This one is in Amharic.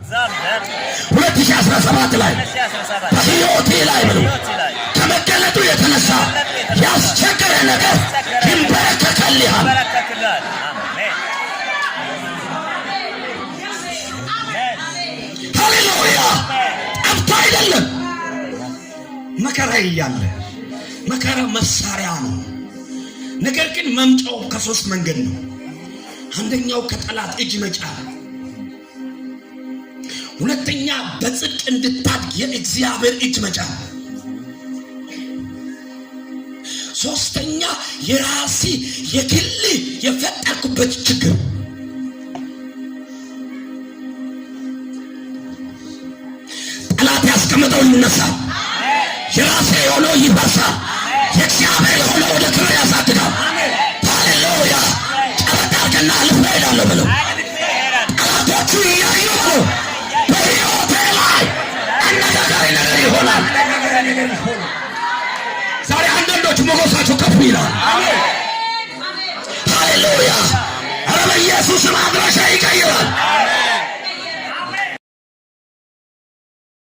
2017 ላይ 2017 በሕይወቴ ላይ ብሎ ሕይወቴ ላይ ከመገለጡ የተነሳ ያስቸገረ ነገር ይንበረከከልሃል። ይንበረከክልሃል። አሜን። አሜን። ሃሌሉያ! ጠፍቶ አይደለም፣ መከራ እያለ መከራ መሳሪያ ነው። ነገር ግን መምጫው ከሶስት መንገድ ነው። አንደኛው ከጠላት እጅ መጫን፣ ሁለተኛ በጽድቅ እንድታድግ የእግዚአብሔር እጅ መጫን፣ ሶስተኛ የራሲ የግል የፈጠርኩበት ችግር። ጠላት ያስቀመጠው ይነሳል። የራሴ የሆነው ይፈርሳል። የእግዚአብሔር የሆነው ወደ ክብር ያሳድጋል። ሃሌሉያ! ጨበጥ አድርገና አልፌ እሄዳለሁ ብለው ጠላቶቹ እያዩ ብሎ በሕይወቴ ላይ አነጋጋሪ ነገር ይሆናል። ዛሬ አንዳንዶች ሞገሳቸው ከፍ ይላል። ሃሌሉያ! ኧረ በኢየሱስም አድራሻ ይቀየራል።